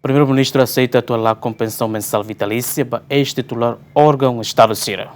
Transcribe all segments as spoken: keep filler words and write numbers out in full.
Primeiru-Ministru aseita atu halakon pensaun mensál vitalísia ba eis-titulár órgaun Estadu sira.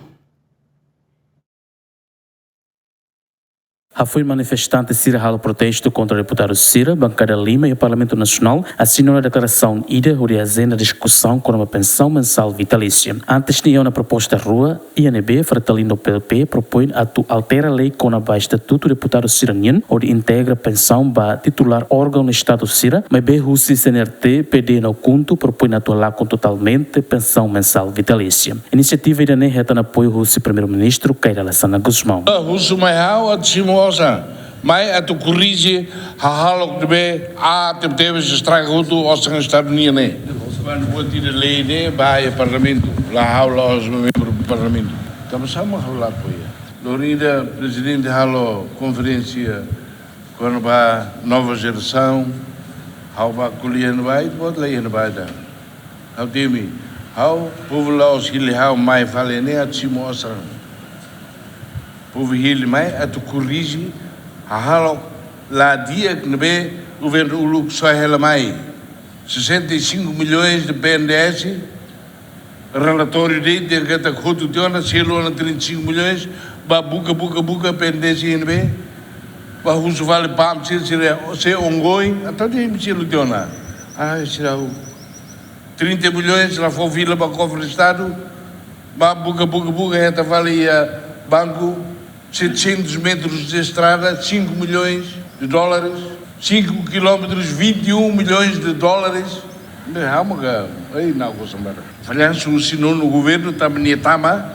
Hafoin manifestante sira halo protestu kontra deputadu sira, bankada lima iha Parlamentu Nasionál asina ona deklarasaun ida hodi ajenda diskusaun kona-ba pensaun mensál vitalísia. Antes ne'e iha ona proposta rua, iha ne'ebé Fretilin no P L P propoin atu altera lei kona-ba estatutu deputadu sira nian hodi integra pensaun ba titulár órgaun Estadu sira, maibé husi C N R T, P D no KHUNTO propoin atu halakon totalmente pensaun mensál vitalísia. Inisiativa ida-ne'e hetan apoiu husi Primeiru-Ministru Kay Rala Xanana Gusmão. Husu mai ha'u atu simu osan, mai atu korrije hahalok ne'ebé aat tebetebes estraga hotu osan Estadu nian ne'e. Kuandu buat ida lei ne'e ba iha Parlamentu, la ha'u la'ós membru Parlamentu. Tanba sá mak ha'u la apoia? Loron ida Prezidente halo konferénsia kona-ba nova jerasaun, ha'u bá ko'alia iha ne'ebá, ita-boot la iha ne'ebá ida. Ha'u temi, ha'u, povu la'ós hili ha'u mai fali ne'e atu simu osan. Povu hili mai atu korrije hahalok la di'ak ne'ebé governu uluk soe hela mai. Sessenta e cinco milhões de P N D S, relatóriu de'it katak hotu tiha ona, selu ona trinta e cinco milhões, bá buka, buka, buka P N D S iha ne'ebé, bá husu fali PAM sira, sira sei ongoing, entaun dehan selu tiha ona. Ah, sira trinta milhões la fó fila ba kofre Estadu, bá buka, buka, buka, hetan fali iha banku, setecentos metros de estrada, cinco milhões de dólares, cinco quilómetros, vinte e um milhões de dólares. Ne'e ha'u maka, ei, nau ko sambara. Fallansu husi nonu governu tanba nia tama,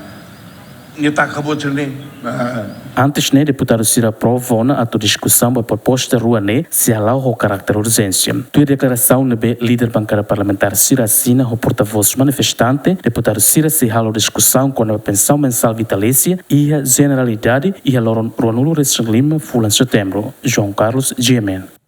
nia taka buat sira-ne'e. Ah. Antes ne'e, deputadu sira aprova ona atu diskusaun ba proposta rua ne'e sei hala'o ho karáter urjénsia. Tuir deklarasaun ne'ebé líder bankada parlamentár sira asina ho portavós manifestante, deputadu sira sei halo diskusaun kona-ba pensaun mensál vitalísia iha jeneralidade iha loron ruanulu-resin-lima fulan Setembru. João Carlos, G M N.